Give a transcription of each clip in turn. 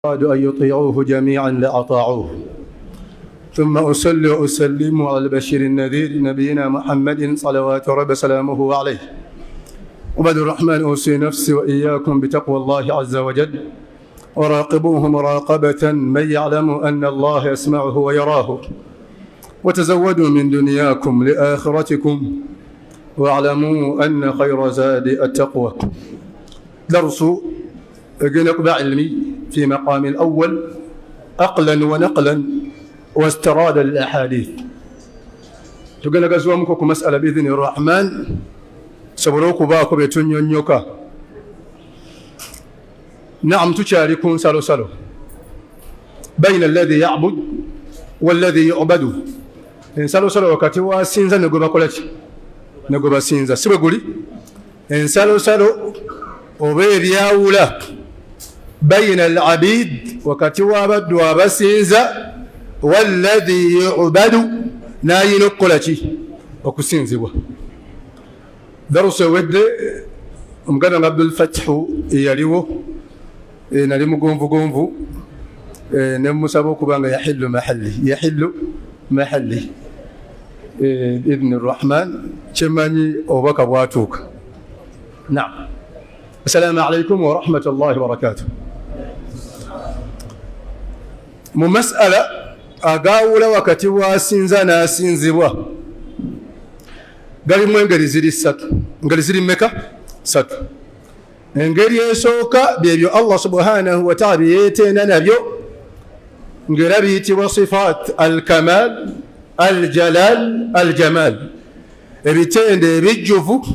أرادوا أن يطيعوه جميعا لأطاعوه. ثم أصلي وأسلم على البشير النذير نبينا محمد صلوات رب سلامه عليه. عباد الرحمن، أوصي نفسي وإياكم بتقوى الله عز وجل، وراقبوه مراقبة من يعلم أن الله يسمعه ويراه، وتزودوا من دنياكم لآخرتكم، واعلموا أن خير زاد التقوى. درس egenda علمي في مقام الأول أقلا ونقلا واسترادا للأحاديث. Tugenda gaziwamuko ku masala biidhini rahman, sobole okubaako bye tunnyonnyoka. Naam, tukyali ku nsalosalo baina alladhi yabud walladhi yubadu, ensalosalo wakati wasinza ne gwe bakola ki, ne gwe basinza, si bwe guli ensalosalo oba ebyawula baina alabid, wakati w'abaddu abasinza, walladhi yubadu, n'ayina okukola ki, okusinzibwa. Darusu ewedde omuganda nga Abdulfatihu eyaliwo, nali mugonvugonvu, nemusaba okuba nga yahillu mahalli, yahillu mahalli biidhni rrahman. Kyemanyi obubaka bwatuuka. Naam, assalaamu alaikum warahmatullahi wabarakatuh. Mu masala agawula wakati wasinza n'asinzibwa galimu engeri ziri ssatu. Engeri ziri mmeka? Ssatu. Engeri esooka byebyo Allah subhanahu wataala byeyeteenda nabyo, ngaera biyitibwa sifat alkamal, aljalal, aljamal, ebitendo ebijjuvu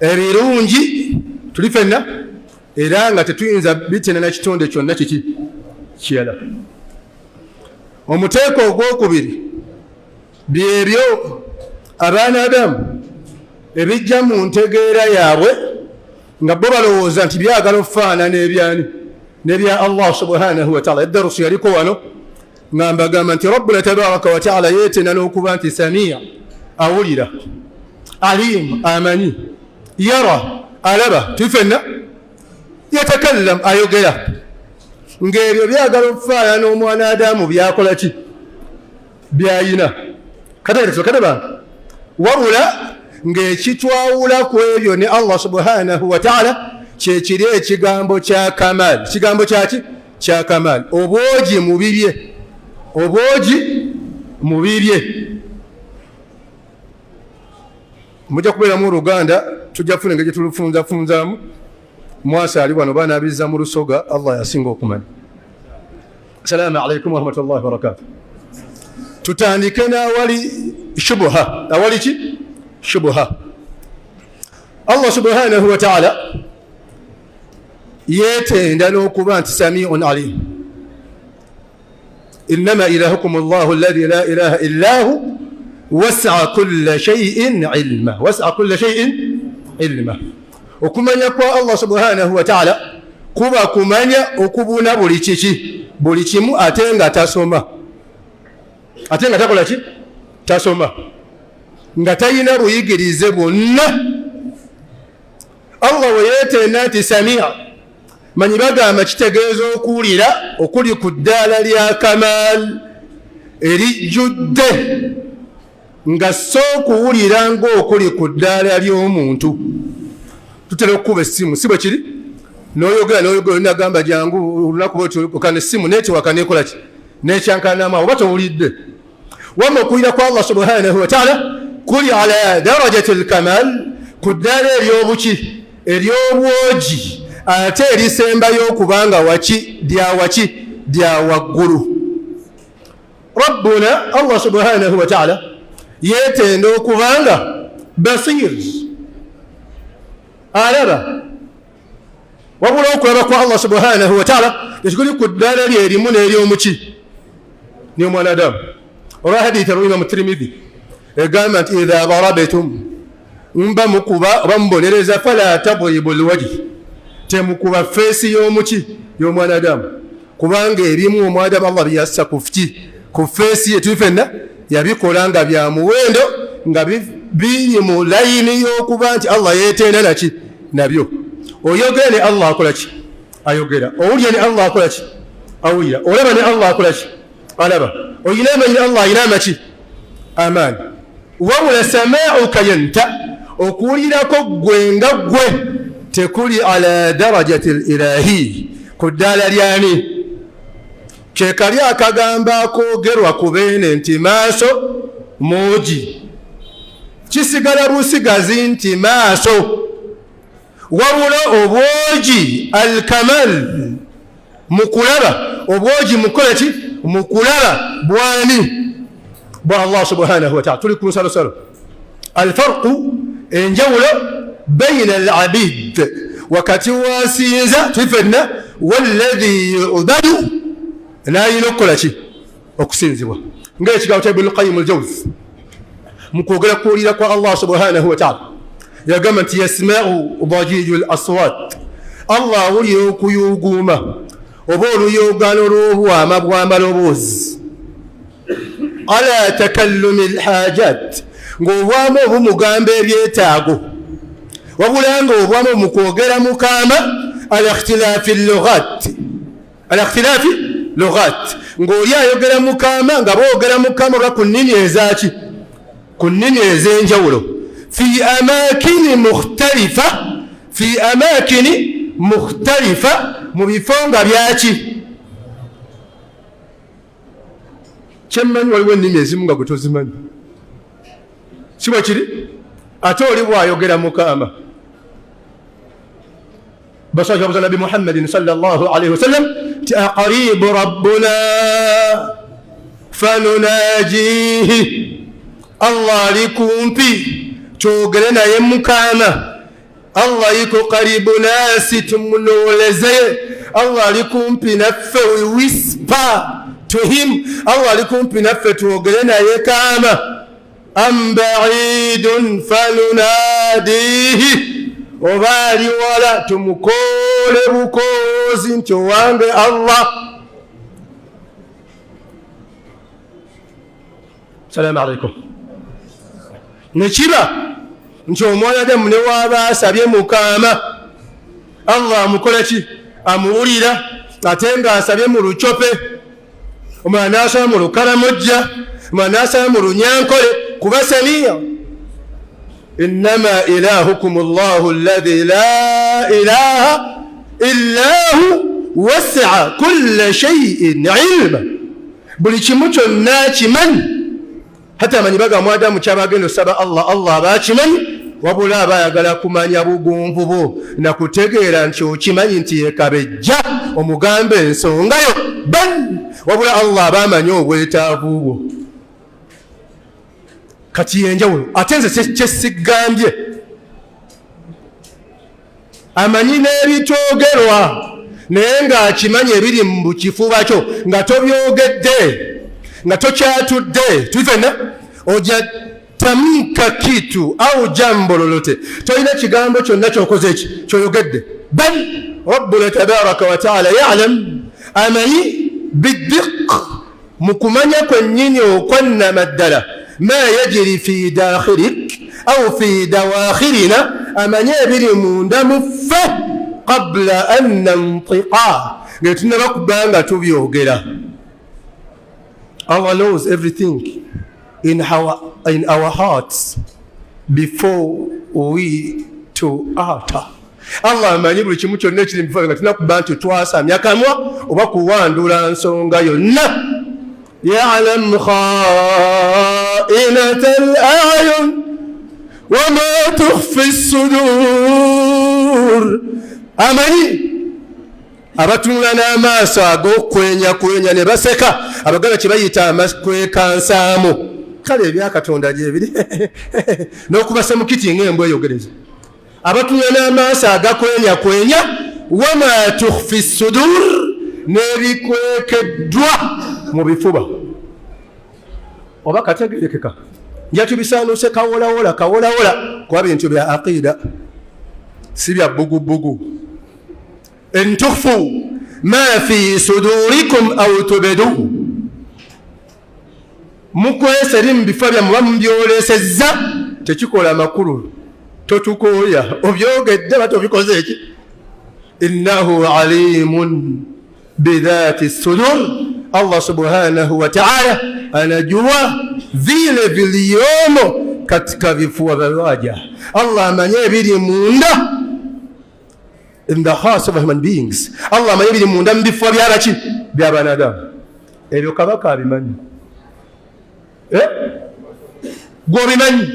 ebirungi tuli fenna, era nga tetuyinza bitenda na kitonde kyonna kiki kirala. Omuteeko ogwokubiri byebyo abaana adamu ebijja mu ntegeera yaabwe nga bo balowooza nti byagala okufaanana ebyani, nebya Allah subhanahu wataala. Eddarusu yaliko wano nga mbagamba nti rabbuna tabaraka wataala yeetenda n'okuba nti samia, awulira, alim, amanyi, yara, alaba, tuli fenna, yatakallam, ayogera, ng'ebyo byagala okufaanana omwana adamu byakola ki, byayina kategerekadeba. Wabula ng'ekitwawula ku ebyo ne Allah subhanahu wataala kyekiri ekigambo kya kamal. Kigambo kyaki? Kya kamal, obwogi mu bibye, obwogi mu bibye. Mujja kubeeramu oluganda, tujja kufuna engeri gyetulufunzafunzaamu. Mwasa ali wano banabizza mu Lusoga, Allah yasinga okumanya. Assalaamu alaikum warahmatullahi wabarakatu. Tutandike n'awali shubuha. Awali ki? Shubuha. Allah subhanahu wataala yeetenda n'okuba nti samiun alim. Innama ilahukum llahu alladhi la ilaha illahu wasaa kulla shaiin ilma, wasaa kulla shaiin ilma. Okumanya kwa Allah subhanahu wataala kuba kumanya okubuna buli kiki, buli kimu, ate nga tasoma, ate nga takola ki, tasoma, nga talina buyigirize bwonna. Allah we yeetenda nti samia, manyi bagamba kitegeeza okuwulira okuli ku ddaala lya kamal erijjudde, nga so okuwulira ng'okuli ku ddaala ly'omuntu. Tutera okukuba essimu, si bwe kiri? Noyogera noyogera, nagamba jangu olunaku bwotokana essimu netiwaka nekola ki, nekyankanamu, oba towulidde. Wamma okuwulira kwa Allah subhanahu wataala kuli ala darajati lkamal, ku ddaala ery'obuki, ery'obwogi, ate erisembayo okubanga waki, lya waki, lya waggulu. Rabbuna Allah subhanahu wataala yeetenda okubanga basir, alaba. Wabula okulaba kwa Allah subhanahu wataala tekikuli ku ddaala lyerimu n'eryomuki, n'omwana adamu. Olwa hadithi olwa Tirimidhi egamba nti idha darabtum, mba mukuba oba mubonereza, fala tadribu lwajhi, temukuba feesi y'omuki, y'omwana adamu, kubanga ebimu omwana adamu Allah byeyassa kuki, ku feesi ye, tuli fenna, yabikola nga bya muwendo, nga biri mu layini y'okuba nti Allah yeetenda naki, nabyo. Oyogera ne Allah akola ki? Ayogera. Owulira ne Allah akola ki? Awulira. Olaba ne Allah akola ki? Alaba. Oyina amanyi Allah ayina amaki? Amaanyi. Wabula samaauka yanta, okuwulirako ggwe nga ggwe tekuli ala darajati lilahi, ku ddaala lyani? Kyekali akagamba akoogerwa ku beene nti maaso muugi, kisigala busigazi nti maaso, wabula obwogi alkamal mukulaba, obwogi mukola ki? Mukulaba bwani? Bwa Allah subhanahu wataala. Tuli ku nsalosalo. Alfarqu, enjawulo baina alabid, wakati wasinza tuli fenna, walladhi yubadu, nayina okukola ki? Okusinzibwa. Ngaekigambo kya Ibn Qayyim al-Jawzi mu kwogera kuwulira kwa Allah subhanahu wataala, yagamba nti yasmau dajiju l aswat, Allah awulira okuyuuguuma oba oluyoogaano lw'obwama bw'amaloboozi, ala takallumi lhajat, ng'obwama obumugamba ebyetaago, wabula nga obwama mu kwogera mukaama, ala ikhtilaafi lughat, ala ikhtilaafi lughat, ng'oli ayogera mukaama nga boogera mukaama oba ku nnimi ezaaki? Ku nnimi ez'enjawulo, fi amakini mukhtalifa, fi amakini mukhtalifa, mu bifo nga byaki? Kyemmanyi waliwo ennimi ezimu nga gwe tozimanyi, si bwe kiri? Ate oli bw'ayogera mukaama, basajja Nabi Muhammadin sallallahu alaihi wasallam ti aqaribu rabbuna fanunajihi, Allah ali kumpi twogere naye mukama, Allah iko karibu nasi tumunooleze, Allah ali kumpi naffe, we whisper to him, Allah ali kumpi naffe twogere naye kama, am baidun falunadihi, oba ali wala tumukoole bukoozi nti owange Allah. Salaamu alaikum. Nekiba nti omwana Adamu ne waaba asabye mukaama, Allah amukola ki? Amuwulira, ate ng'asabye mu lucope, omwana n'asaba mu lukalamojja, omwana n'asaba mu lunyankole, kuba samiya. Innama ilahukum llahu alladhi la ilaha illa hu wasia kulla shay'in ilma, buli kimu kyonna kimanyi. Hata amanyi baga mwadamu kyabagenda osaba Allah, Allah abakimanyi, wabula aba ayagala kumanya bugunvu bwo nakutegeera nti okimanyi nti yekabejja omugambe ensonga yo, bal wabula Allah aba amanyi obwetaavu bwo. Kati yenjawulo. Ate nze kyesigambye amanyi n'ebitoogerwa, naye ng'akimanyi ebiri mu kifuba kyo nga tobyogedde, nga tokyatudde, tuli fenna oja tamka kitu au jambo lolote, tolina kigambo kyonna kyokoze eki kyoyogedde, bal rabbuna tabaraka wataala yalam, amanyi bidiq, mu kumanya kwennyini okwannamaddala, ma yajiri fi dakhirik au fi dawakhirina, amanyi ebiri munda mu ffe qabla an nantiqa, nga tunaba kuba nga tubyogera. Allah knows everything in our hearts before we to utter. Allah amanyi buli kimu kyonna ekiri mu bifo nga tunakuba nti twasamya kamwa oba kuwandula nsonga yonna. Ya'lam kha'inata al-a'yun wa ma tukhfi as-sudur, amanyi abatunula n'amaaso ag'okwenyakwenya ne baseka, abagala kye bayita amakwekansaamu. Kale ebyakatonda gyebiri n'okubasa mu kiti ng'embwa eyogereza. Abatunula n'amaaso agakwenyakwenya, wama tukhfi sudur, n'ebikwekeddwa mu bifuba. Oba kategerekeka, nja tubisaanuse kawolawola kawolawola, kuba bintu bya aqida si bya bbugubugu. In tukhfu ma fi sudurikum au tubduhu, mukwese eri mu bifo byammwe oba mubyolesezza, tekikola makulu, totukooya, obyogedde ba tobikoze eki. Innahu alimun bidhati sudur. Allah subhanahu wa ta'ala anajua vile viliomo katika vifua vya waja. Allah amanyi ebiri munda, in the hearts of human beings. Allah amanyi ebiri munda mu bifua byabaki, byabanadamu. Ebyo kabaka abimanyi, gwobimanyi.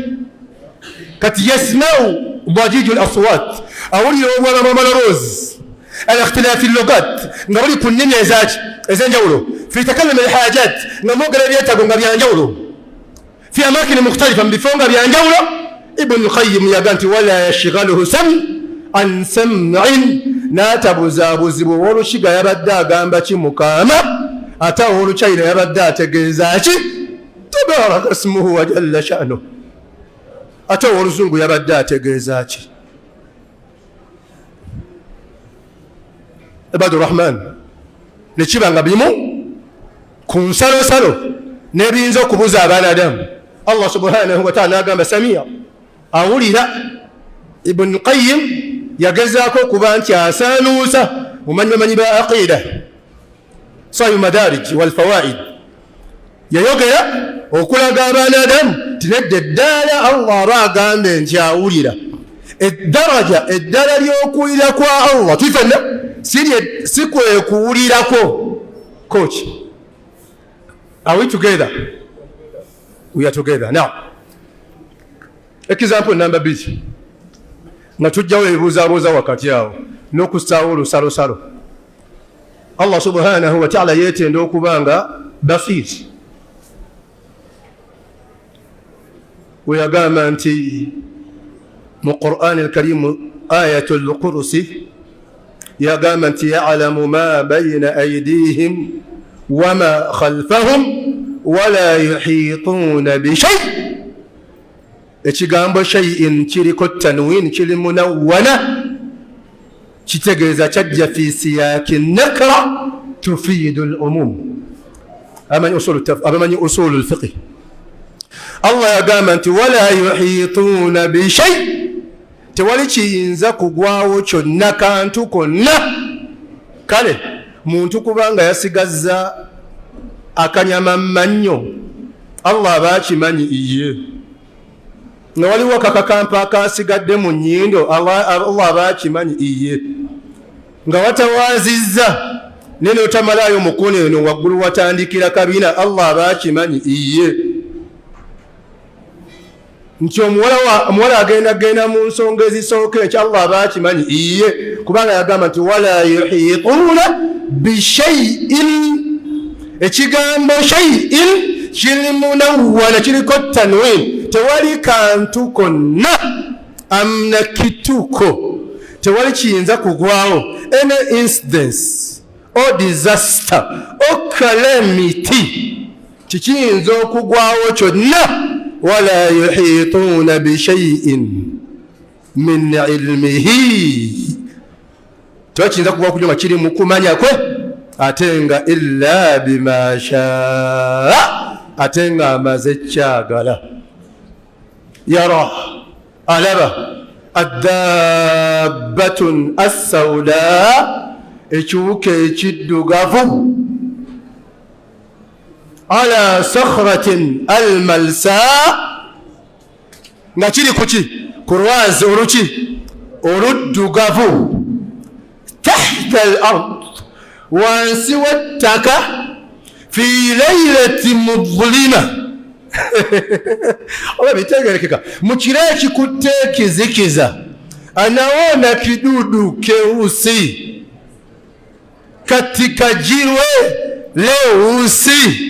Kati yasmau dajiju al aswat, awulira obwana bw'amaloboozi, ala ikhtilafi lugat, nga buli ku nnimi ezaki ez'enjawulo, fi takallumi alhajat, nga mwogera ebyetaago nga byanjawulo, fi amakini mukhtalifa, mu bifo nga byanjawulo. Ibn Qayyim yaga nti wala yashghaluhu sam an sam'in, n'atabuzaabuzibwa ow'olukiga yabadde agamba ki mukama, ate ow'oluchayina yabadde ategeeza ki, tabaraka ismuhu wa jalla sha'nuhu, ate ow'oluzungu yabadde ategeeza ki. Ibadu Rahman, nekiba nga bimu ku nsalosalo n'ebiyinza okubuza abaana adamu. Allah subhanahu wa ta'ala n'agamba samia, awulira. Ibn Qayyim yagezaako okuba nti asaanuusa mumanyi bamanyi ba aqida, sahibu madarij wal fawaid, yayogera okulaga abaana adamu ti nedda eddaala Allah aba agambe nti awulira, eddaraja eddala ly'okuwulira kwa Allah tuli fenna si kwe kuwulirako. Coach, are we together? We are together now. Example number 2, nga tujjawo ebibuuzaabuuza wakati awo n'okussaawo olusalosalo. Allah subhanahu wa ta'ala yeetenda okuba nga basir, we yagamba nti mu Qur'ani al-Karim ayatul Kursi, yagamba nti ya'lamu ma bayna aydihim wama khalfahum wala yuhituna bishay. Ekigambo shay'in kiriko tanwin, kiri munawwana, kitegeeza kyajja fi siyaki nakra tufiidu al-umum. Abamanyi usul al-fiqh, Allah yagamba nti wala yuhituna bishay, tewali kiyinza kugwawo kyonna kantu konna. Kale muntu kubanga yasigazza akanyama mmannyo, Allah aba akimanyi iye, nga waliwo kakakampa akasigadde mu nnyindo, Allah aba akimanyi iye, nga watawaazizza naye n'otamalayo mukono eno waggulu watandikira kabina, Allah aba akimanyi iye, nti omuwala agenda genda mu nsonga ezisooka ekyo, Allah aba akimanyi iye, kubanga yagamba nti wala yuhituuna bishay'in. Ekigambo shay'in kiri munawwana, kiriko tanwin, tewali kantu konna amna kituko, tewali kiyinza kugwawo, any incidence or disaster or calamity, kikiyinza okugwawo kyonna. Wala yuhituuna bishay'in min ilmihi, tewali kiyinza kugwawo kujo nga kiri mu kumanya kwe, ate nga illa bima shaa, ate nga amaze kyagala. Yara, alaba addabbatun assawda, ekiwuka ekiddugavu, ala sakhratin almalsa, nga kiri kuki, ku lwazi oluki oluddugavu, tahta al ard, wansi w'ettaka, fi laylati mudlima, oba bitegerekeka, mu kiro ekikutte ekizikiza, anaona kidudu keusi katika jiwe leusi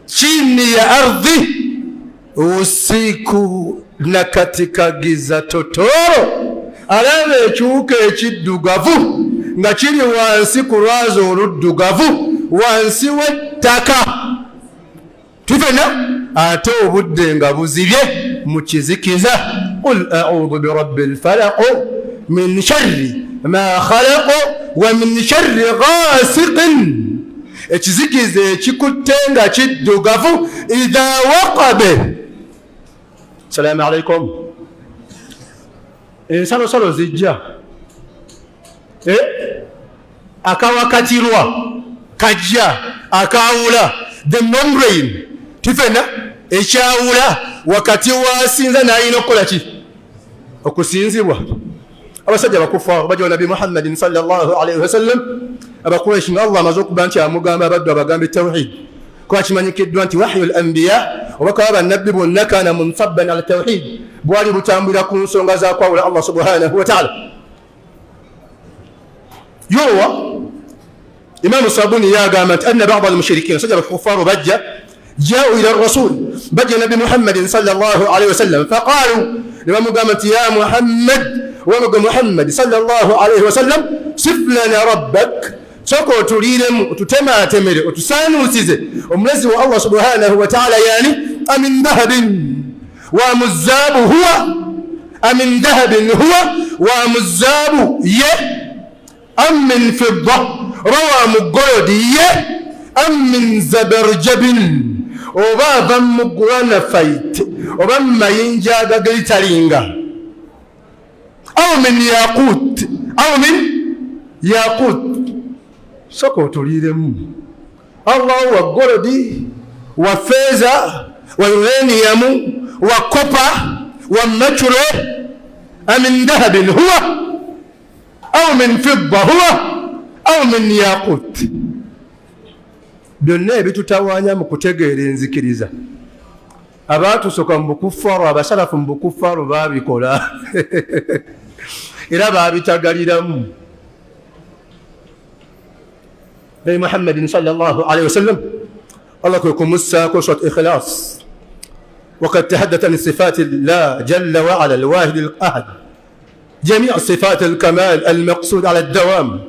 chini ya ardhi, usiku na katika giza totoro, alaba ekiwuka ekiddugavu nga kiri wansi ku lwazi oluddugavu wansi w'ettaka, tufena ate obudde nga buzibye mu kizikiza. Qul a'udhu birabbil falaq min sharri ma khalaq wa min sharri ghasiqin, ekizikiza ekikutte nga kiddugavu, idha waqabe. Salaamu alaikum. Ensalosalo zijja, Akawakatirwa kajja akawula the membrane tifena ekyawula wakati wasinza nayina okukola ki okusinzibwa. Abasajja bakufa bajja Nabi Muhammadin sallallahu alaihi wasallam, Abakuraishi nga Allah amaze okuba nti amugamba abaddu abagambe tawhid, kuba kimanyikiddwa nti wahyu l anbiya, obubaka bwa bannabbi bwonna, kana munsabban ala tawhid, bwali butambulira ku nsonga za kwawula Allah subhanahu wa taala. Yowa Imamu Sabuni yagamba nti anna bada almushirikin, abasajja bakufaru bajja, jau ila rasul, bajja Nabi Muhammadin sallallahu alaihi wasallam, faqalu, ne bamugamba nti ya Muhammad, wamuga Muhammad sallallahu alaihi wasallam, sif lana rabbak, soka otuliiremu, otutemaatemere, otusaanuusize omulezi wa Allah subhanahu wa taala. Yani amin dhahabin wa muzaabu huwa, amin dhahabin huwa wa muzaabu ye, am min fidda, oba wa mu golodi ye, am min zabarjabin, oba ava mu granafite, oba mu mayinja agaglitalinga, au min yaqut, au min yaqut. Soka otuliiremu Allah wa golodi, wa feeza, wa uraniyamu, wa kopa, wa mercury, amin dhahabin huwa au min fidda huwa au min yaqut. Byonna ebitutawaanya mu kutegeera enzikiriza, abaatusoka mu bukufaru, abasalafu mu bukufaru baabikola era baabitagaliramu. Nabi Muhammadin sallallahu alaihi wasallam Allah kwe kumussaako surat Ikhlas, wakad tahaddatha min sifati llah jalla waala alwahidi alahad jamii sifati alkamal almaqsud ala dawam.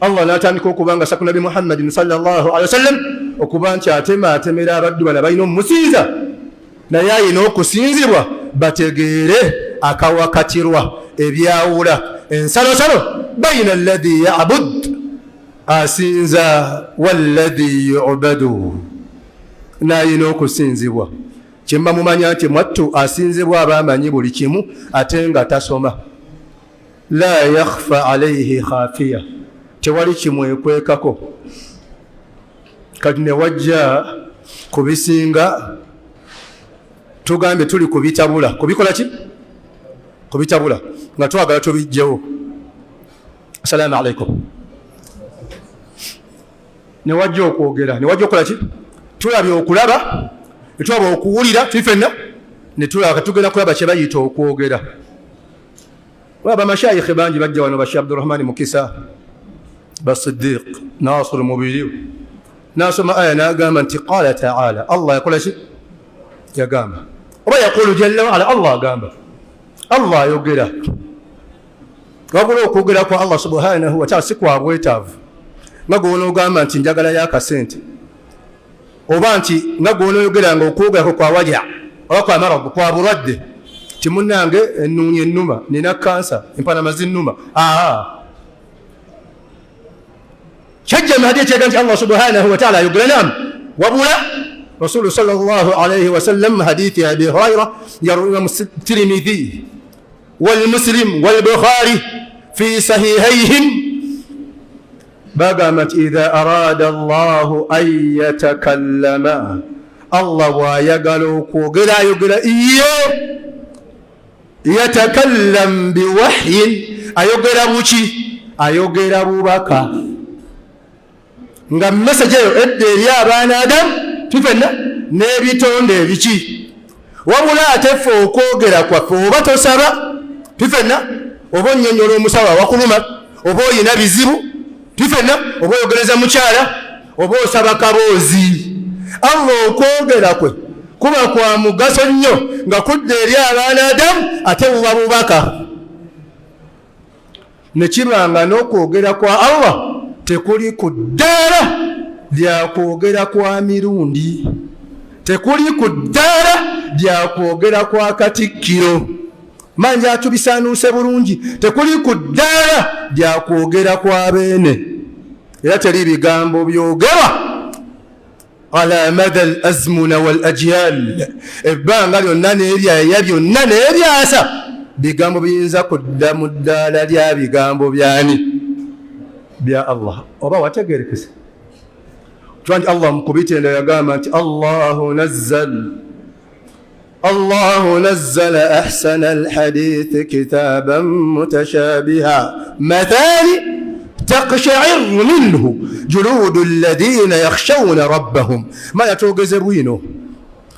Allah n'atandika okuba nga saku Nabi Muhammadin sallallahu alaihi wasallam okuba nti atemaatemera abaddu bano balina omumusinza naye ayina okusinzibwa, bategeere akawakatirwa ebyawula ensalosalo baina alladhi yabud, asinza, walladhi yubadu, n'ayina okusinzibwa. Kyemba mumanya nti mwattu asinzibwa aba amanyi buli kimu ate nga tasoma, la yakhfa alaihi khafiya, tewali kimwekwekako. Kati ne wajja kubisinga, tugambye tuli kubitabula, kubikola ki? Kubitabula nga twagala tubijjewo. Assalamu alaikum. Ne wajja okwogera, ne wajja okukola ki? Tulabye okulaba, ne tulaba okuwulira, tuli fenna ne tulaba, tugenda kulaba kye bayita okwogera. Bamashayikhe bangi bajja wano, bashi Abdurahmani Mukisa, Basidiq Nasir Mubiri, nasoma aya n'agamba nti qala taala, Allah yakola ki? Yagamba, oba yaqulu jalla waala, Allah agamba, Allah ayogera. Wabula okwogera kwa Allah subhanahu wataala si kwa bwetaavu, nga gwonoogamba nti njagalayo akasente, oba nti nga gwonoyogera nga okwogerako kwa waja oba kwa marabu, kwa bulwadde, ti munnange ennuunyi ennuma, nina kansa, empanama zinnuma. Aa, kyajja mahadi ekyega nti Allah subhanahu wataala ayogera. Nam, wabula rasulu sallallahu alaihi wasallam, hadithi Abi Huraira yaruwa Tirimidhi walmuslim walbukhari fi sahihayhim, bagamba nti idha arada Allahu an yatakallama, Allah bw'ayagala okwogera ayogera iyo, yatakallam biwahyin, ayogera buki? Ayogera bubaka, nga message eyo edda eri abaana Adamu tufenna n'ebitonde ebiki. Wabula ate ffe okwogera kwaffe, oba tosaba tufenna, oba onnyonnyola omusawo awakuluma, oba oyina bizibu tufenna, oba oyogereza mukyala, oba osaba kaboozi, Allah okwogera kwe kuba kwa mugaso nnyo nga kudda eri abaana Adamu, ate buba bubaka. Ne kiba nga n'okwogera kwa Allah tekuli ku ddaala lya kwogera kwa mirundi, tekuli ku ddaala lya kwogera kwa katikkiro manja atubisaanuuse bulungi, tekuli ku ddaala lya kwogera kwa beene, era teri bigambo byogerwa ala mada al azmuna wal ajyal, ebbanga lyonna n'ebyaya byonna n'ebyasa, bigambo biyinza kudda mu ddaala lya bigambo byani? Bya Allah. Oba wategerekese kiba nti Allah mukubitenda yagamba nti Allahu nazzal Allahu nazzala ahsana alhadithi kitaban mutashabiha mathani taqshairu minhu juludu alladhina yakhshawna rabbahum. Ma yatwogeze bwino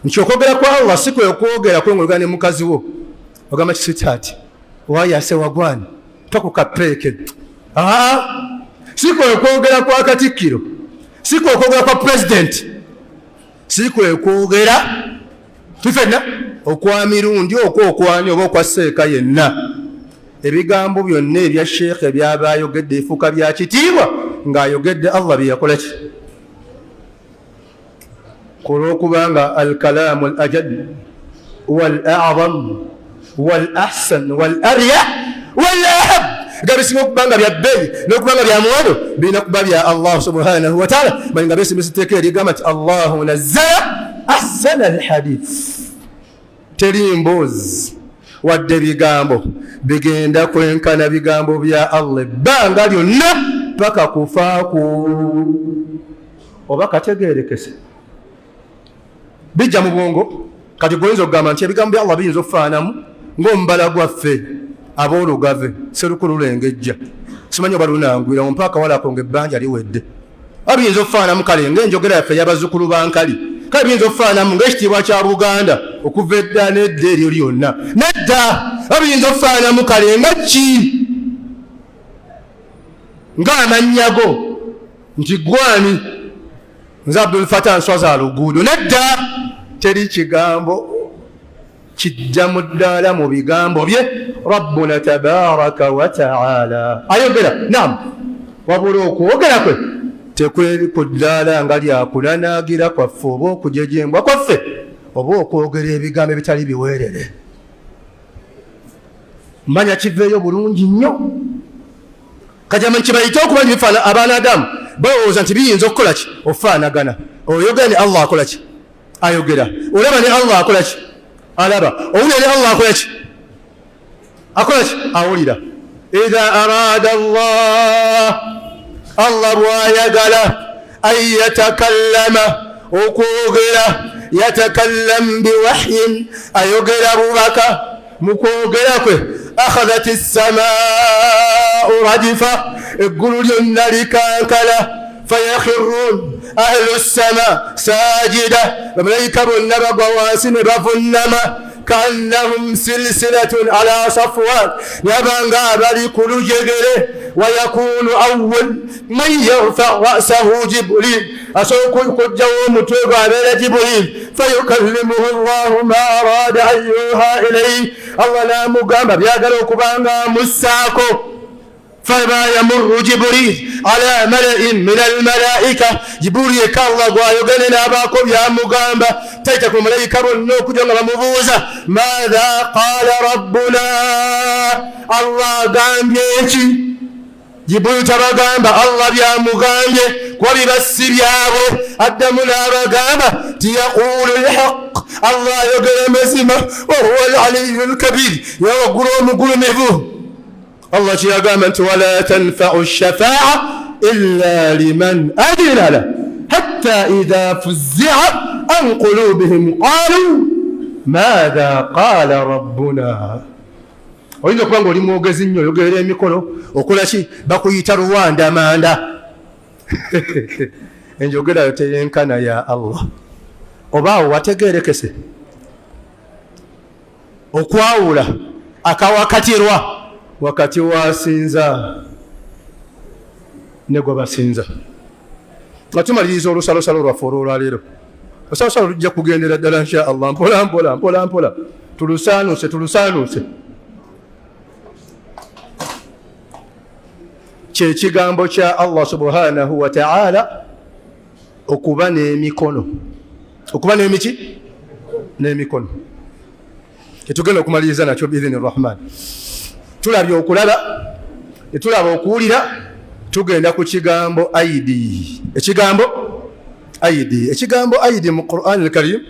nti okwogera kwa Allah si kwe okwogera kwengologana ne mukazi wo ogamba kisitaati wayase wagwani tokukapeeke. Si kwe okwogera kwa katikkiro, si kwe okwogera kwa pulezidenti, si kwe kwogera tufenna okwa mirundi okwo okwani oba okwa seeka yenna. Ebigambo byonna ebya sheekhe ebyaba ayogedde efuuka bya kitiibwa ng'ayogedde Allah bye yakola ki? Ku lw'okubanga alkalaamu al ajal wal a'zam wal ahsan wal aryah wal ahab nga bisinga okuba nga bya bbeeyi n'okuba nga bya muwendo birina kuba bya Allah subhanahu wa ta'ala. Bali nga beesimisa etteeka erigamba nti Allahu nazzala ahsana alhadith. Teri mboozi wadde bigambo bigenda kwenkana bigambo bya Allah ebbanga lyonna paka kufaaku. Oba kategeerekese bijja mu bwongo. Kati gwoyinza okugamba nti ebigambo bya Allah biyinza okufaanamu ng'omubala gwaffe ab'olugave serukulu lengejja, simanyi oba lunangwira ompa akawalako ng'ebbanja liwedde. Oba biyinza okufaanamu kale ng'enjogera yaffe ey'abazzukulu ba Nkali, kale biyinza okufaanamu ng'ekitiibwa kya Buganda okuva edda n'edda eryo lyonna. Nedda, oba biyinza okufaanamu kale nga ki, ng'amannya go nti gwani, nze Abdul Fatah Nswaza Luguudo. Nedda, teri kigambo kijja mu ddaala mu bigambo bye Rabbuna tabaraka wa taala ayogera. Naam, wabula okwogera kwe tekweri ku ddaala nga lyakulanaagira kwaffe oba okujejembwa kwaffe oba okwogera ebigambo ebitali biweerere. Manya kiveeyo bulungi nnyo. Kati kibayite okuba nti bifaana abaana Adamu balowooza nti biyinza okukola ki? Ofaanagana. Oyogera ne Allah akola ki? Ayogera. Olaba ne Allah akola ki? Alaba. Owulira ne Allah akola ki? Akola ki? Awulira. Idha arada Allah, Allah bw'ayagala an yatakallama, okwogera, yatakallam biwahyin, ayogera bubaka. Mu kwogera kwe akhadhat as-samaa'u rajfa, eggulu lyonna likankala. Fayakhirun ahlu as-samaa sajida, bamalayika bonna bagwa wansi ne bavunnama. Kaannahum silsilatun ala safwan, yabanga abali ku lujegere. Wayakunu awwal man yarfa ra'sahu Jibril, asooka okujjawo omutwe gwe abeera Jibril. Fayukallimuhu Allahu ma arada an yuha ilayhi, Allah n'amugamba byagala okuba nga amussaako. Fama yamurru Jibril ala mala'in min almalaika, Jibril yekka Allah gw'ayogere n'abaako by'amugamba. Tayita ku malayika bonna okujja nga bamubuuza maatha qaala rabbuna, Allah agambye ki? Jibril tabagamba Allah by'amugambye kuba biba si byabwe. Addamu n'abagamba nti yaquulu lhaq, Allah ayogera mazima, wahuwa alaliyu lkabir, yawaggulu omugulumivu. Allah kyeyagamba nti wala tanfau shafaa illa liman adina lah hatta idha fuzia an qulubihim qalu maatha qala rabbuna. Oyinza okuba nga oli mwogezi nnyo, oyogerera emikolo, okola ki, bakuyita Rwanda manda. Enjogera yo teyenkana ya Allah. Oba awo wategeerekese okwawula akawakatirwa wakati wasinza ne gwe basinza. Nga tumaliriza olusalosalo lwaffe olwolwaleero, olusalosalo lujja kugendera ddala insha Allah, mpola mpola mpola mpola, tulusaanuuse tulusaanuuse. Kyekigambo kya Allah subhanahu wa ta'ala okuba n'emikono, okuba n'emiki n'emikono, tetugenda okumaliriza nakyo biidhini rahman. Tulabye okulaba, tetulaba okuwulira, tugenda ku kigambo aidi. Ekigambo aidi, ekigambo aidi mu Quran al-Karim.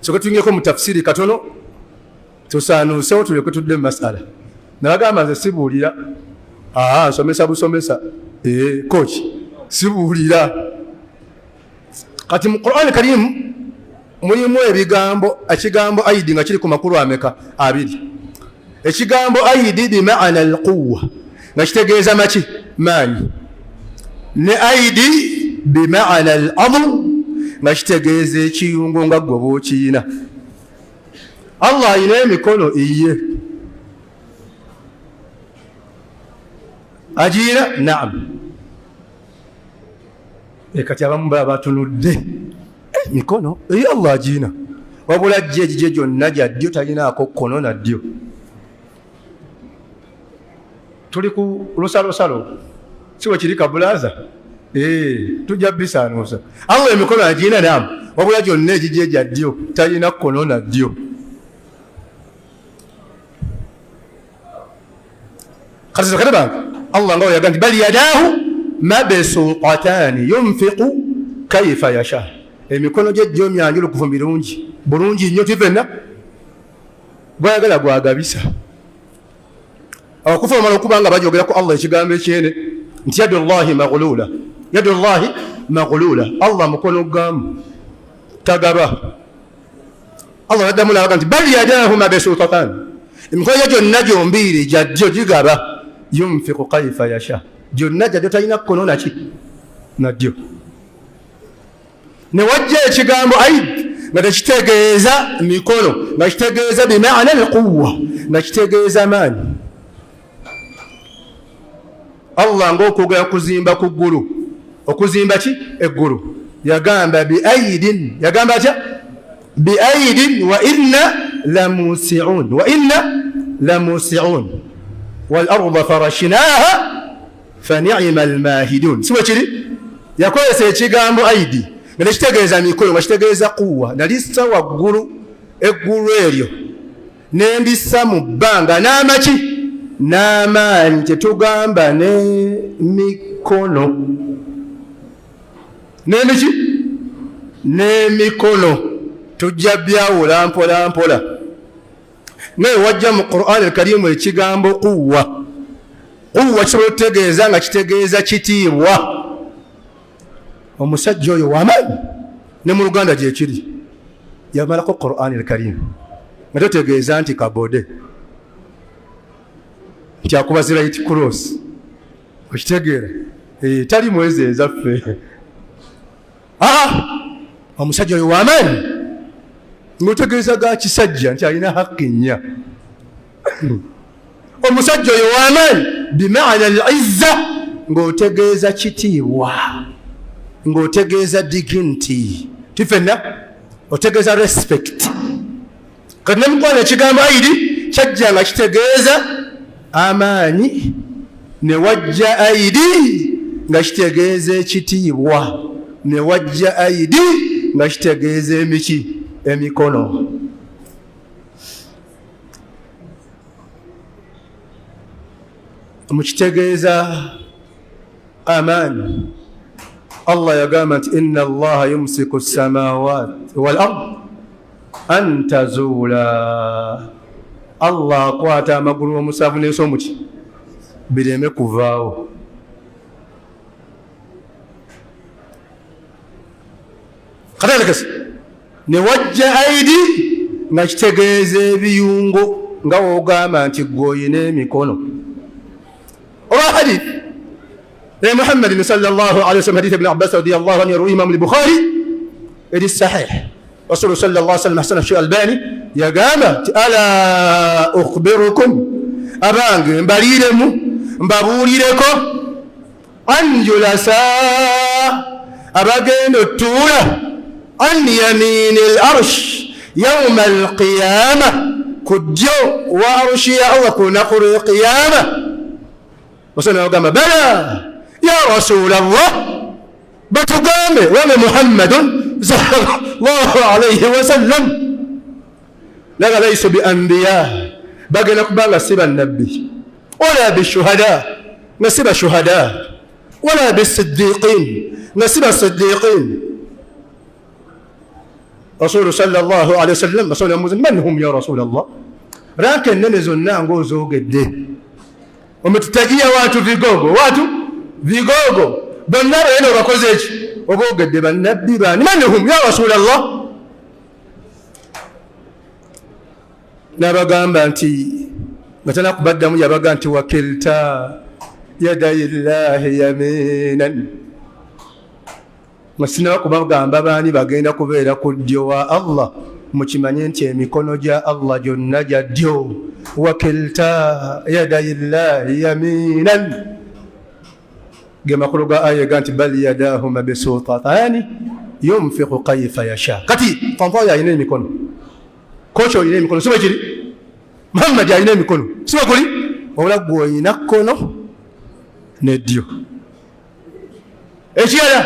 Soka tuyingeko mu tafsiri katono, tusaanuusewo tuleke tudde mu masala. Nabagamba nze sibuulira, aa nsomesa busomesa, coach sibuulira. Kati mu Qur'an Karim mulimu ebigambo, ekigambo aidi nga kiri ku makulu ameka? Abiri. Ekigambo aidi bimaana alquwa nga kitegeeza maki? Maanyi. Ne aidi bimaana al adl nga kitegeeza ekiyungo nga ggwe bw'okiyina. Allah alina emikono iye agiina? Naam. Kati abamu baba batunudde emikono eyi Allah agiina, wabula jje egigye gyonna gya ddyo, talinaako kkono na ddyo. Tuli ku lusalosalo, si bwe kiri kabulaza? Tujja bisaanuusa. Allah emikono agiina, naam, wabula gyonna egigye gya ddyo, talina kkono na ddyo. Kati kati bange Allah nga yaga nti bal yadahu mabsuqatani yunfiqu kaifa yasha, emikono gye gyo myanjulukufu mirungi bulungi nnyo, tifenna gwayagala gwagabisa. Abakufa bamala okuba nga bajogera ku Allah ekigambo ekyene nti yadullahi maghlula, yadullahi maghlula, Allah mukono gamu tagaba. Allah naddamu n'abaga nti bal yadahu mabsuqatani, emikono gye gyonna gyombiiri gya ddyo gigaba, yunfiqu kaifa yasha, gyonna gya ddyo, talina kkono naki na ddyo. Ne wajja ekigambo aid nga tekitegeeza mikono, nga kitegeeza bimaana alquwa, nga kitegeeza maanyi. Allah ng'okwogera kuzimba ku ggulu, okuzimba ki eggulu, yagamba biaidin, yagamba atya? Biaidin wa inna lamusiun, wa inna lamusiun wal arda farashinaha fanima almahidun. Si bwe kiri? Yakozesa ekigambo aidi nga tekitegeeza mikono, nga kitegeeza kuwa. Nalissa waggulu eggulu eryo nendissa mu bbanga n'amaki n'amaanyi, tetugamba n'emikono n'emiki n'emikono, tujja byawula mpola mpola. Naye wajja mu Qur'an al-Karim ekigambo quwwa. Quwwa kisobola okutegeeza nga kitegeeza kitiibwa. Omusajja oyo w'amaanyi, ne mu Luganda gyekiri, yamalako Qur'an al-Karim nga totegeeza nti kabode nti akuba zi right cross, okitegeera? Tali mwezi ezaffe. Omusajja oyo w'amaanyi ng'otegeeza ga kisajja nti alina hakki nnya. Omusajja oyo w'amaanyi bimaana al-izza ng'otegeeza kitiibwa, ng'otegeeza dignity, tifenna otegeeza respect. Kati ne mukwano ekigambo aidi kyajja nga kitegeeza amaanyi, ne wajja aidi nga kitegeeza ekitiibwa, ne wajja aidi nga kitegeeza emiki emikono. Mukitegeeza amaanyi. Allah yagamba nti inna Allaha yumsiku samawati wal ard an tazuula, Allah akwata amagulu omusanvu n'ensi omuki bireme kuvaawo. Katalekese ne wajja aidi nga kitegeeza ebiyungo, nga wogamba nti gwe oyina emikono. Olwa hadith e Muhammadin sallallahu alaihi wasallam, hadith Ibn Abbas radiyallahu anhu, yarwi Imam al-Bukhari eri sahih, Rasul sallallahu alaihi wasallam, Hasan Sheikh Albani yagamba nti ala ukhbirukum, abange mbaliiremu mbabuulireko, anjulasa abagenda otuula an yamini al arsh yawma alqiyama, ku ddyo wa arushi ya Allah ku lunaku lw'eqiyama. Rasul agamba bala ya Rasul Allah, batugambe wame Muhammadun sallallahu alayhi wasallam, laga laysu bi anbiya, bagenda kubanga si bannabbi, wala bishuhada, nga si bashuhada, wala bisiddiqin, nga si basiddiqin. Rasulu sallallahu alayhi wasallam, Rasul yamubuuza man hum ya Rasul Allah, Ranka ennene zonna ng'ozoogedde, ometutagiya watu vigogo, watu vigogo bonna beene obakoze eki? Oboogedde. Bannabbi bani? Manhum ya rasulallah? N'abagamba nti nga tana kubaddamu, yabaga nti wakilta yadai llahi yaminan. Nga sinaba kubagamba baani bagenda kubeera ku ddyo wa Allah, mukimanye nti emikono gya Allah gyonna gya ddyo. Wakilta yadai llahi yaminan, ge makulu ga aya ega nti bal yadahu mabsutatani yunfiku kaifa yasha. Kati fanfayo alina emikono, koki olina emikono, siba kiri Muhammadi alina emikono, siba kuli wabula gwe olina kkono neddyo. Ekirala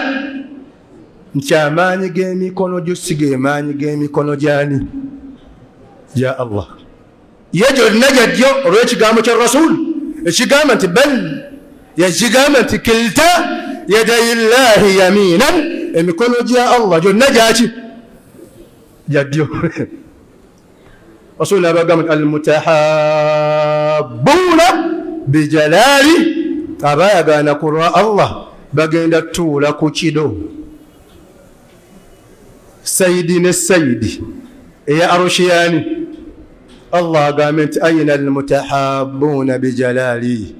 nti amaanyi g'emikono gyo si gemaanyi g'emikono gyani? Gya Allah. Ye gyonna gyaddyo olw'ekigambo kya Rasul ekigamba nti bal yakigamba nti kilta yadai llahi yaminan, emikono gya Allah gyonna gyaki? Gyaddyo. Rasul nabagamba nti almutahabuuna bijalaali, abayagaana ku lwa Allah bagenda tuula ku kido sayidi ne sayidi eya arushiyani. Allah agambe nti aina almutahabuuna bijalaali,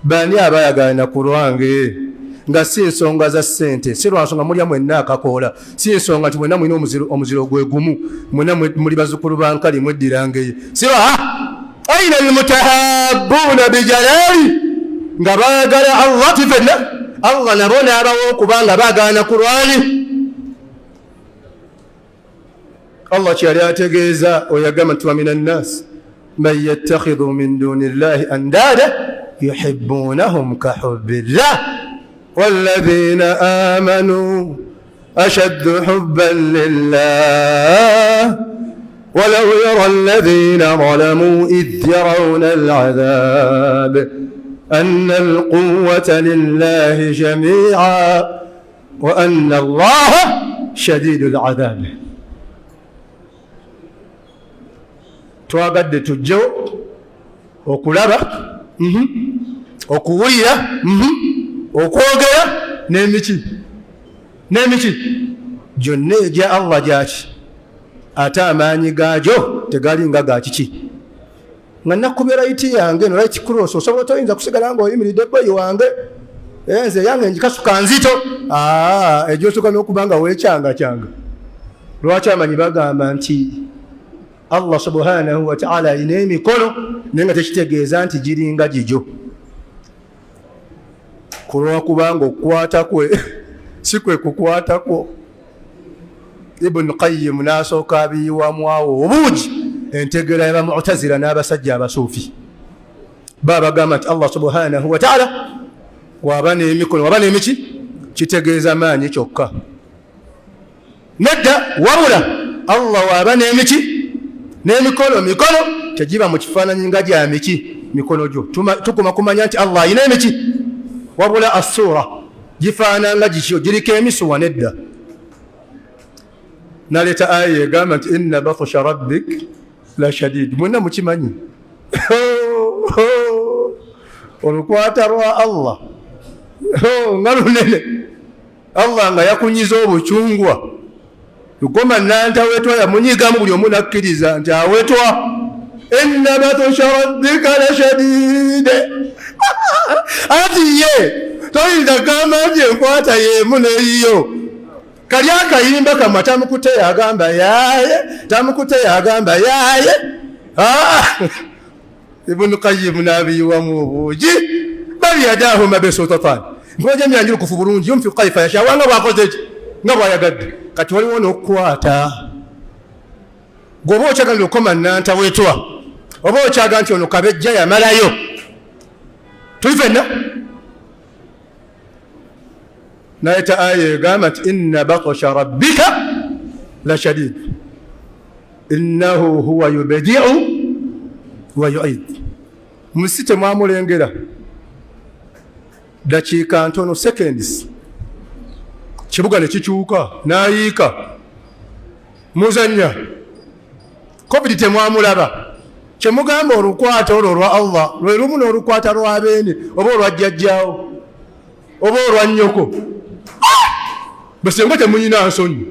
bani abayagaana ku lwange? Nga si nsonga za ssente, si lwa nsonga mulya mwenna akakoola, si nsonga nti mwenna mulina omuziro gwe gumu, mwenna muli bazzukulu ba nkali mweddirangeye, si lwa aina almutahabuuna bijalaali, nga baagala Allah ti fenna Allah nabo n'abawa okuba nga baagaana ku lwani Allah. Kyeyali ategeeza oyagamba nti wa min annas man yattakhidhu min duni llahi andada yuhibbunahum kahubbillah walladhina amanu ashaddu hubban lillah walau yara alladhina zalamu idh yarawna al'adhab anna alquwwata lillahi jami'a wa anna allaha shadidul adhab. Twagadde tujjewo okulaba, okuwulira, okwogera n'emiki n'emiki gyonna egya Allah gyaki, ate amaanyi gaagyo tegalinga ga kiki. Nga nakubye right yange no right cross, osobola toyinza kusigala ng'oyimiridde boyi wange, nze yange njikasuka nzito egyosoka n'okuba nga weekyangakyanga. Lwaki amanyi bagamba nti Allah subhanahu wataala alina emikono, naye nga tekitegeeza nti giringa gigyo, kulwakubanga okukwata kwe si kwe kukwatako. Ibuni Qayimu n'asooka abiyiwamu awo obuugi entegeera y'Abamutazira n'abasajja abasuufi babagamba nti Allah subhanahu wataala waba n'emikono, waba n'emiki, kitegeeza maanyi kyokka. Nedda, wabula Allah waba n'emiki n'emikono, mikono tegiba mu kifaananyi nga gya miki mikono gyo. Tukuma kumanya nti Allah alina emiki, wabula assuura gifaananga gikyo, giriko emisuwa? Nedda. Naleeta aya egamba nti inna batsha rabbik la shadid. Mwenna mukimanyi olukwata lwa Allah nga lunene. Allah nga yakunyiza obucungwa lukoma nantawetwa, yamunyigamu buli omu nakkiriza nti awetwa. Inna batsha rabbika la shadid. Ati ye toyinza kugamba nti enkwata yemu neyiyo. Kali akayimba kamwe tamukuteyo agamba yaaye, tamukuteyo agamba yaaye. Ibunu Qayimu n'abiyiwamu obuugi bal yadahu mabsutatani, nkoja myanjulukufu bulungi, yunfiku kaifa yasha, wanga bwakoze eki nga bwayagadde. Kati waliwo n'okukwata gweoba okyaga nti okoma nantawetwa, oba okyaga nti ono kabejja yamalayo, tuli fenna. Nayeta aya egamba nti inna batsha rabbika la shadid innahu huwa yubdiu wa yuid. Musi temwamulengera dakiika ntono, seconds, kibuga ne kikyuka n'ayiika muzanya. Covid temwamulaba. Kyemugamba olukwata olwo olwa Allah lwe lumu n'olukwata lwa beene oba olwa jjajjaawo oba olwa nnyoko. Basenga temuyina nsonyi,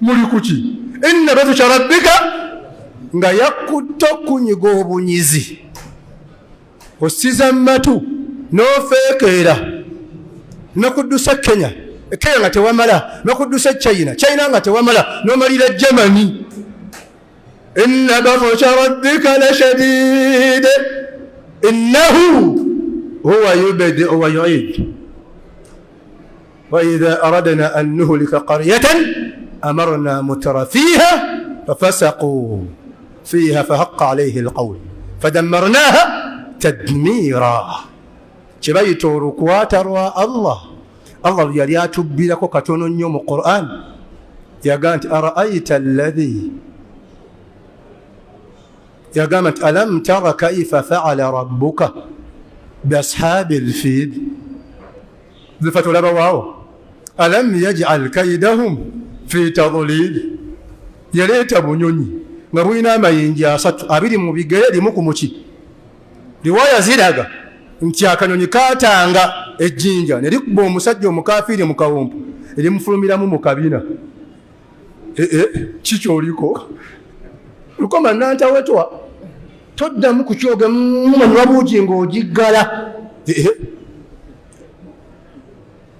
muli kuki? Inna batusha rabbika, nga yakutte okunyiga obunyizi, osiza matu n'ofeekeera nokuddusa Kenya, Kenya nga tewamala, nokuddusa China, China nga tewamala, nomalira Germany. Inna batusha rabbika lashadid innahu huwa yubdiu wa yuid wa idha aradna an nuhlika qaryatan amarna mutrafiha fafasaqu fiha fahaqqa alayhi alqawl fadammarnaha tadmira. Kyebayita olukwata lwa Allah. Allah yali atubbirako katono nnyo mu Quran, yagamba nti araaita alladhi, yagamba nti alam tara kaifa faala rabbuka biashabi lfil, zifa tolaba waawo, alam yajal kaidahum fi tadlil. Yaleeta bunyonyi nga bulina amayinja asatu, abiri mu bigere, limu ku muki. Riwaya ziraga nti akanyonyi kaatanga ejjinja ne likuba omusajja omukafiiri mu kawumpu, erimufulumiramu mu kabina. Kikyoliko lukoma nantawetwa, toddamu kukyoga mumanywa buugi ng'ogiggala.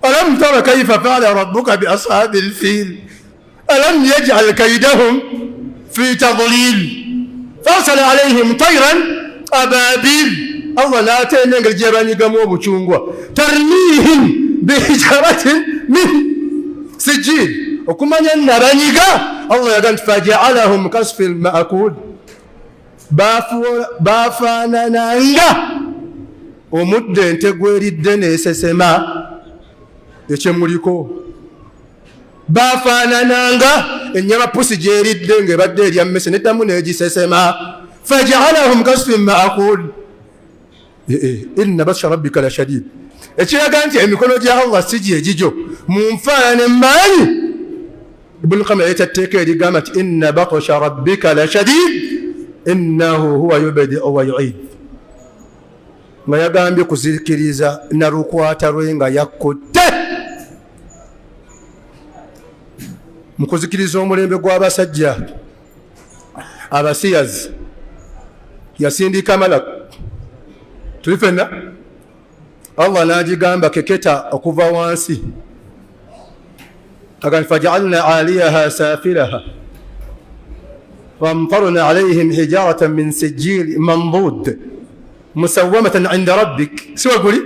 Alam tara kaifa faala rabbuka bi ashabi lfil alam yajal kaidahum fi tadlil farsala alayhim tayran ababil. Allah n'atenda engeri gye banyigamu obucungwa, tarmihim bihijaratin min sijil. Okumanya nabanyiga, Allah yaga nti fajaalahum kasfi lmaakul, bafaanananga omuddo ente gweridde n'esesema ekyemuliko, bafaanananga ennyama pusi gyeridde ng'ebadde erya mmese neddamu n'egisesema. Fajaalahum kasfi maakul inna batsha rabbika lashadid. Ekiraga nti emikono gya Allah si gyegigyo mu nfaanana emaanyi. Ibn Qayyim yaleeta etteeka erigamba nti inna batsha rabbika lashadid innahu huwa yubdiu wa yuid, nga yagambye kuzikiriza na lukwata lwe nga yakkutte mu kuzikiriza omulembe gw'abasajja abasiyazi. Yasindika malak tuli fenna, Allah n'agigamba keketa okuva wansi, agamba fajaalna aliyaha safilaha wamtarna alayhim hijaratan min sijil mandud musawamatan inda rabbik. Siwe guli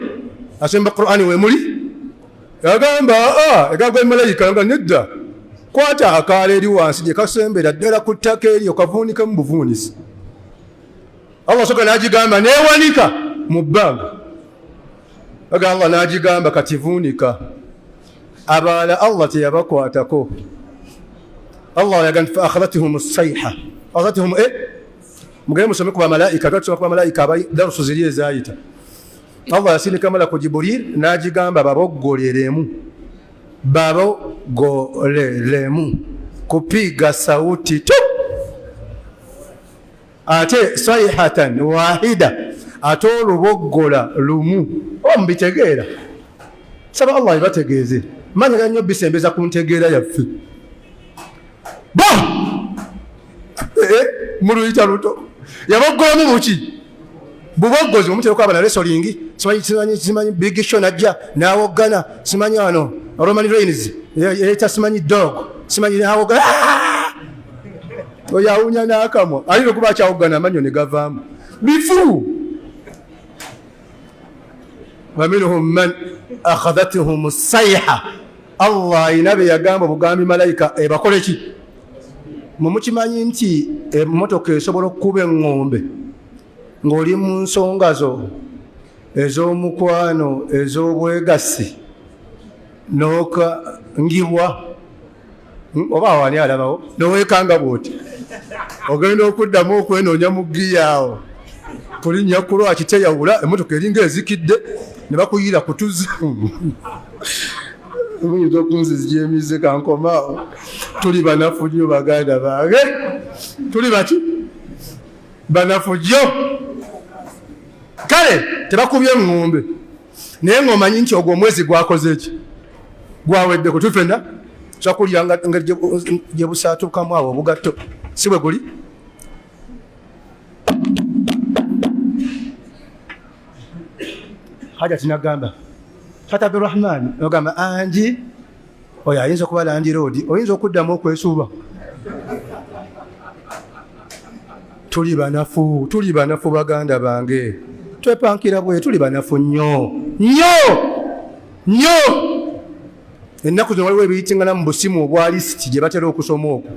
asemba Qur'ani we muli, yagamba egagwa malayika nga nedda, kwata akaala eri wansi gye kasembera ddala ku ttaka eri okavuunikamu buvuunisi. Allah soka n'agigamba neewanika mu bbanga, aga Allah n'agigamba kati vuunika. Abalala Allah teyabakwatako. Allah yaga nti fa akhadhathum as-sayha, akhadhathum mugende musome ku bamalayika, tusoma ku bamalayika abali darusu ziri ezaayita. Allah yasindika malaku Jibril n'agigamba baboggolерemu, baboggolерemu kupiga sauti tu, ate sayhatan wahida, ate oluboggola lumu. Oba mubitegeera? Saba Allah ebategeeze, manyaga nnyo bisembeza ku ntegeera yaffe. Ba muluyita luto yaboggolamu buki buboggozi omutera okwaba na wrestling, simanyi simanyi Big Show najja n'awoggana, simanyi ano Roman Reigns yeta simanyi dog simanyi n'awoggana, oyo awunya n'akamwa ayinza okuba akyawoggana amannyo ne gavaamu bifu. Waminhum man akhadhathum sayha, Allah ayina be yagamba obugambi malayika ebakole ki? Mumukimanyi nti emmotoka esobola okukuba eŋŋombe ng'oli mu nsonga zo ez'omukwano ez'obwegassi n'okangibwa, oba awani alabawo noweekanga bw'oti ogenda okuddamu okwenoonya mu ggiya awo kulinnya kulwaki teyawula emmotoka eringa ezikidde ne bakuyiira kutuzi. Muyinza okunzizija emize kankomaawo. Tuli banafu nnyo baganda bange, tuli baki? Banafu jjo. Kale tebakubye ŋŋombe, naye ng'omanyi nti ogwo omwezi gwakoze ki? Gwaweddeko. Tuli ffenna kyakulya nga gye busaatukamu awo obugatto, si bwe guli? Hajati nagamba Tata Abdurrahman, ogamba angi oyo ayinza okuba landiroodi, oyinza okuddamu okwesuuba. Tuli banafu, tuli banafu baganda bange, twepankira bwe tuli banafu nnyo nnyo nnyo. Ennaku zino waliwo ebiyitingana mu busimu obwa lisiti gye batera okusoma okwo,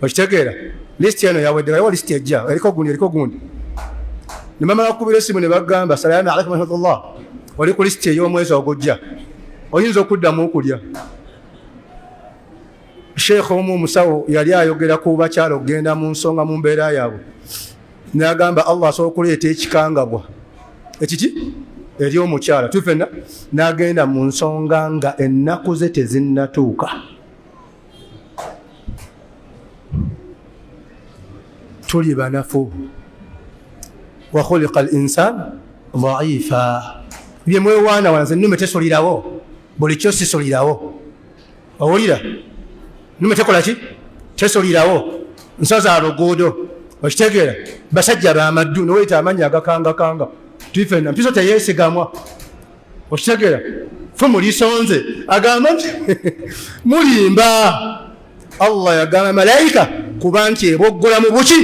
okitegeera? Lisiti eno yawedde, waliwo lisiti ejja eriko gundi, eriko gundi. Ne bamala kukubira essimu ne bagamba salaamu alaikum warahmatullah, oli ku lisiti ey'omwezi ogujja, oyinza okuddamu okulya. Sheekh omu omusawo yali ayogera ku bakyala okugenda mu nsonga mu mbeera yaabwe, n'agamba Allah asobola okuleeta ekikangabwa ekiki eri omukyala tuli fenna, n'agenda mu nsonga nga ennaku ze tezinnatuuka. Tuli banafu, wa khuliqa al insan dhaifa. Bye mwewaana wana, nze nnume tesulirawo, buli kyo sisulirawo. Owulira? Nnume tekola ki? Tesulirawo. Nsaza luguudo, okitegeera? Basajja bamaddu noweyita amannya agakangakanga, tuli fenna mpiso teyeesigamwa, okitegeera? Fumu lisonze agamba nti mulimba. Allah yagamba malayika kuba nti eboggola mu buki,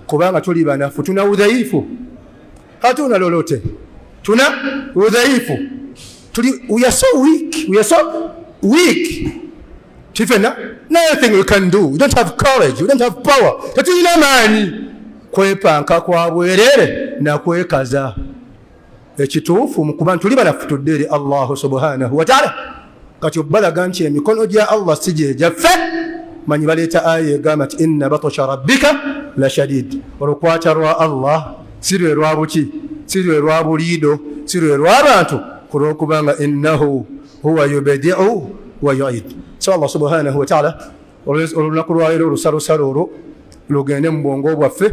kubanga tuli banafu, tuna udhaifu, hatuna lolote, tuna udhaifu, tuli, we are so weak, we are so weak. Tifena, nothing we can do, we don't have courage, we don't have power, tetulina maanyi. Kwepanka kwa bwerere nakwekaza. Ekituufu mu kuba tuli banafu, tudde eri Allahu subhanahu wa ta'ala. Kati obbalaga nti emikono gya Allah si gye gyaffe, manyi baleeta aya egamba nti inna batasha rabbika la shadid. Olukwata lwa Allah si lwe lwa buki, si lwe lwa buliido, si lwe lw'abantu, ku lw'okubanga innahu huwa yubdiu wa yuid. So Allah subhanahu wa ta'ala, olunaku lwaleero olusalosalo olwo lugende mu bwongo bwaffe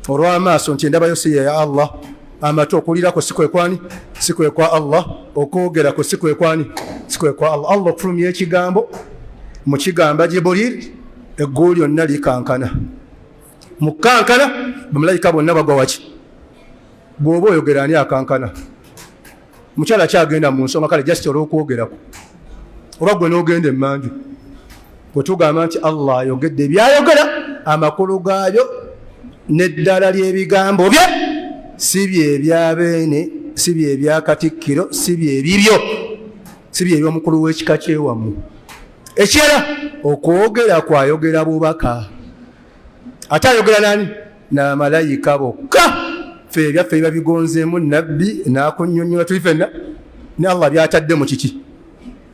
olw'amaaso nti endabayo si ye ya Allah, amatu okuwulirako si kwe kwani, si kwe kwa Allah, okwogerako si kwe kwani, si kwe kwa Allah. Allah okufulumya ekigambo mu kigamba Jibril, eggulu lyonna likankana, mu kankana bamalayika bonna bagwa waki? Bw'oba oyogera ani akankana? Mukyala kyagenda mu nsonga kale just olw'okwogerako, oba gwe n'ogenda emmanju. Bwe tugamba nti Allah ayogedde byayogera, amakulu gaabyo n'eddala ly'ebigambo bye si bye byabeene, si bye bya Katikkiro, si bye bibyo, si bye by'omukulu w'ekika kyewammwe. Ekirala, okwogera kwayogera bubaka, ate ayogera nani? N'amalayika bokka. Ffe ebyaffe biba bigonzeemu nabbi n'akunnyonnyola, tuli fenna ne Allah byatadde mu kiki,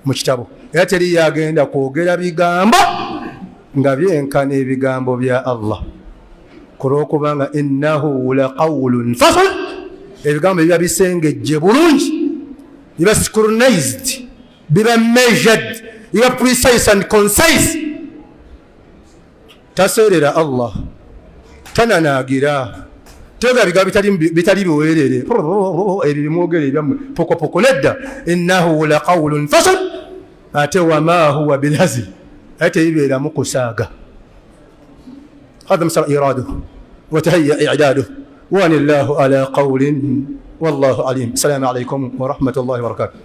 mu kitabo. Era teriyo agenda kwogera bigambo nga byenkana ebigambo bya Allah, ku lw'okubanga innahu laqawulun fasl. Ebigambo biba bisengejje bulungi, biba scrutinized, biba measured, biba precise and concise. Taseerera Allah, tananaagira, tega bigambo bitali biweerere, ebyo bimwogera ebyammwe pokopoko, nedda. Innahu laqawulun fasl, ate wama huwa bilhazi, ate tebibeeramu kusaaga. Hadha masala iraduhu watahaya idaduhu wani llahu ala qawlin wallahu alim. Assalamu alaikum warahmatullahi wabarakatuh.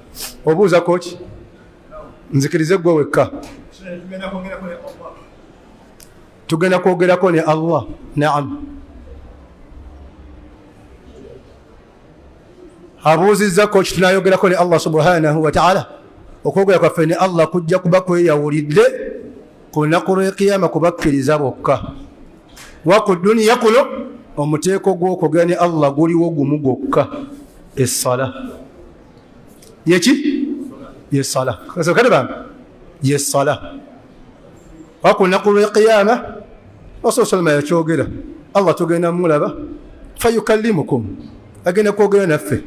Obuuza koki? Nzikirize gwe wekka, tugenda kwogerako ne Allah. Naam, abuuzizza koki tunayogerako ne Allah subhanahu wa ta'ala. Okwogera kwaffe ne Allah kujja kuba kweyawulidde ku lunaku lw'ekiyama kubakkiriza bokka. Wa ku duniya kuno omuteeko gw'okwogera ne Allah guliwo gumu gwokka, essala. Yeki yessala kale bambi yessala. Wa ku lunaku lw'ekiyama Rasul sallama yakyogera, Allah tugenda mulaba, fayukallimukum, agenda kwogera naffe,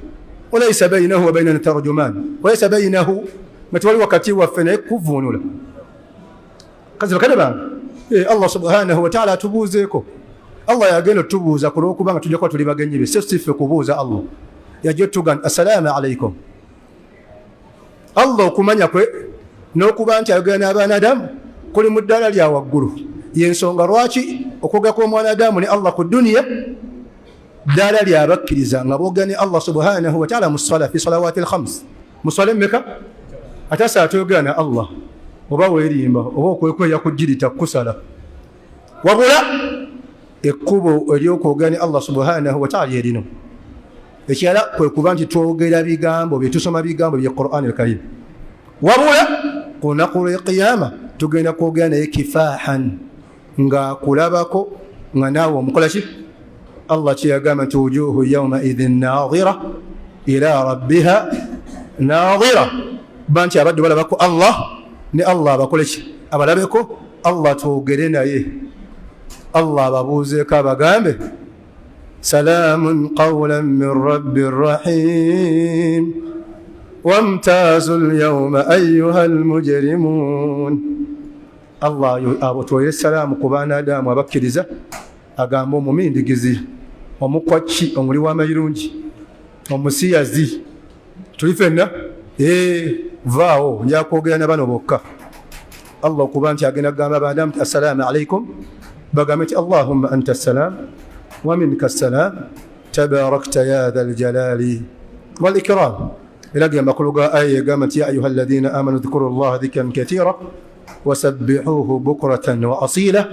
walaisa bainahu wa bainana tarjuman, walaisa bainahu, nga tewali wakati waffe naye kuvuunula. Kazi bakadde bange, Allah subhanahu wa ta'ala atubuuzeeko. Allah yagenda otubuuza ku lw'okubanga tujja kuba tuli bagenyi be, so si ffe kubuuza Allah. Yajja otuga nti assalaamu alaikum. Allah okumanya kwe n'okuba nti ayogera n'abaana Adamu kuli mu ddaala lya waggulu. Y'ensonga lwaki okwogera kw'omwana Adamu ne Allah ku duniya ddaala lyabakkiriza nga boogera ne Allah subhanahu wa ta'ala mu ssala fi salawaati al-khams. Mu ssala emmeka? Ate asala toyogera na Allah, oba weerimba oba okwekweya kujjirita kukusala. Wabula ekkubo ery'okwogera ne Allah subhanahu wa ta'ala lyerino. Ekirala kwe kuba nti twogera bigambo bye, tusoma bigambo bye Qur'an al-Karim. Wabula ku lunaku lw'ekiyama tugenda kwogera naye kifahan, nga kulabako nga naawe omukola ki? Allah kyeyagamba nti wujuhu yawma idhin nadhira ila rabbiha nadhira, ba nti abaddu balabako Allah ne Allah abakole ki? Abalabeko. Allah twogere naye, Allah ababuuzeeko abagambe salaamun qawlan min rabbir rahim wamtazu lyawma ayuha almujrimun. Allah abotwolere salaamu ku baana Adamu abakkiriza, agamba omumindigizi, omukwaki, omuli w'amayirungi, omusiyazi, tuli fenna vaawo nja kwogera na bano bokka. Allah okuba nti agenda kugamba abaana nti assalaamu alaikum, bagambe nti allahumma anta assalam wa minka assalam tabarakta ya dha aljalali wal ikram. Era ge makulu ga aya egamba nti ya ayuha alladhina amanu dhkuru llaha dhikran kathira wasabbihuhu bukratan wa asila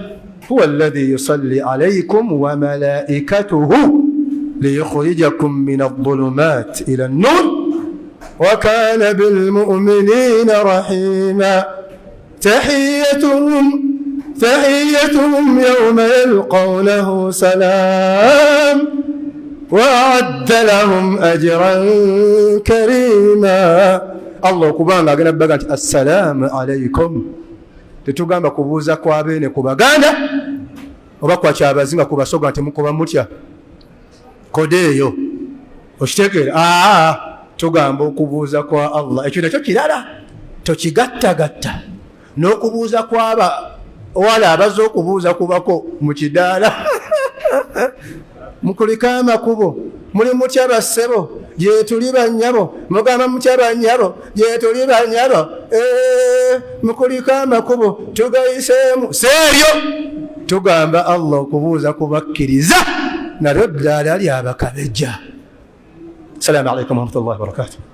huwa alladhi yusalli alaykum wa malaikatuhu liyukhrijakum min adh-dhulumat ila an-nur wa kana bilmu'minina rahima. Tahiyyatuhum yawma yalqawnahu salam wa a'adda lahum ajran karima. Allah okubanga agenda baga nti assalaamu alaikum. Tetugamba kubuuza kwa beene ku Baganda oba kwa Kyabazinga ku Basoga nti mukuba mutya kodeeyo, okitegeera? Tugamba okubuuza kwa Allah, ekyo nakyo kirala, tokigattagatta n'okubuuza kwaba wala abazze okubuuza kubako mu kidaala. Mukuliko amakubo, muli mutya bassebo, gyetuli bannyabo, mugamba mutya bannyabo, gyetuli bannyabo, mukuliko amakubo tugayiseemu. Seeryo tugamba Allah okubuuza kubakkiriza nalyo ddaala lyabakabejja. Assalamu alaikum warahmatullahi wabarakatuh.